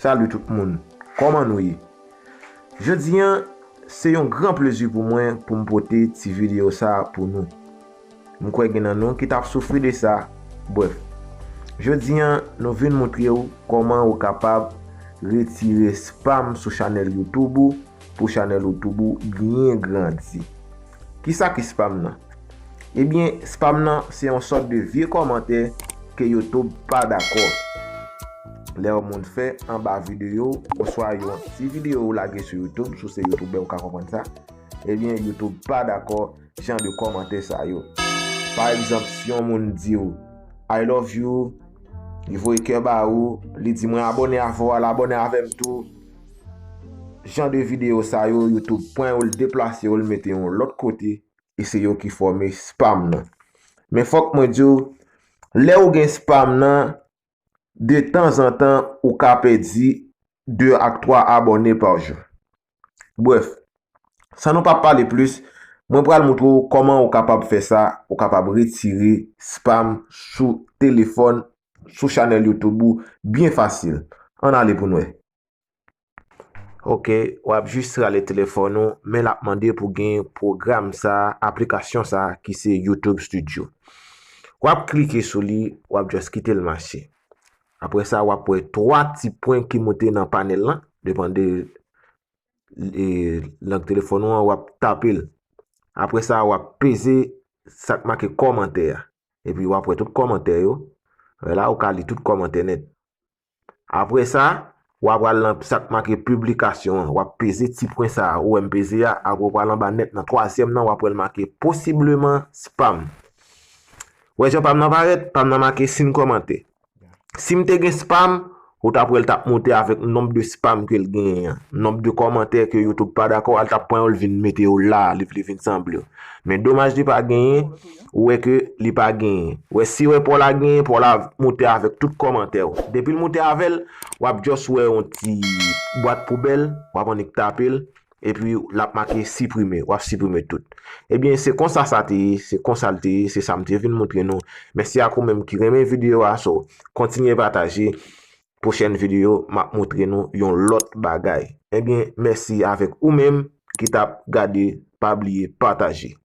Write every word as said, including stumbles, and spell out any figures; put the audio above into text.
Salut tout moun, kòman nou ye? Jodi an, se yon gran plezi pou mwen pou m pote ti videyo sa a pou nou. M kwè gen nan nou ki t ap soufri de sa. Brèf, jodi an, nou vin montre w kòman ou kapab retire spam sou chanèl YouTube ou, pou chanèl YouTube ou byen grandi. Kisa ki spam nan? Ebyen, spam nan se yon sòt de vye kòmantè ke YouTube pa dakò. Lè yon moun fè anba videyo, oswa yon ti videyo ou lage sou YouTube, si w se youtubè ou ka konprann sa, ebyen, YouTube pa dakò jan de kòmantè sa yo. Pa egzanp, si yon moun di w, "I love you," li voye kè ba ou, li di, "Mwen abòne avè w, al abòne avè m tou." Jan de videyo sa yo, YouTube pran yo, l deplase yo, l mete yon lòt kote, e se yo ki fòme spam nan. Men fòk mwen di w, lè ou gen spam nan, de tanzantan, ou ka pèdi de ak twa abòne pa jou. Brèf, san nou pa pale plis, mwen pral montre w kòman ou kapab fè sa, ou kapab retire spam sou telefòn, sou chanèl YouTube ou byen fasil. Ann ale pou n wè. Ok, w ap jis rale telefòn ou, men l ap mande pou gen pwogram sa, aplikasyon sa ki se YouTube Studio. W ap klike sou li, w ap just kite l mache. Apre sa, w ap wè twa ti pwen ki moute nan panèl lan, depann de e, lang telefòn ou an, w ap tape l. Apre sa, w ap peze sa k make kòmantè a. Epi w ap wè tout kòmantè yo. Wè la, ou ka li tout kòmantè nèt. Apre sa, w ap al nan sa k make piblikasyon an. W ap peze ti pwen sa a. Ou wè m peze a, apre w pral anba nèt nan twazyèm nan, w ap wè l make posibleman spam. Wè jan pam nan parèt, pam nan make sin kòmantè. Si m te gen spam, ou t ap wè l t ap moute avèk nonb de spam ke l genyen an. Nonb de kòmantè ke YouTube pa dakò a, l t ap pran yo, l vin mete yo la, li, li vin sanble yo. Men domaj li pa genyen, ou wè ke li pa genyen. Wè si wè pa w la genyen, pa w la moute avèk tout kòmantè w. Depi l moute avè l, w ap just wè yon ti bwat poubèl, w ap annik tape l, epi l ap make siprime, w ap siprime tout. Ebyen, se konsa sa te ye, se konsa l te ye, se sa m te vin montre nou. Mèsi ak ou menm ki renmen videyo a, so, kontinye pataje. Pwochèn videyo, m ap montre nou yon lòt bagay. Ebyen, mèsi avèk ou menm ki t ap gade, pa bliye pataje.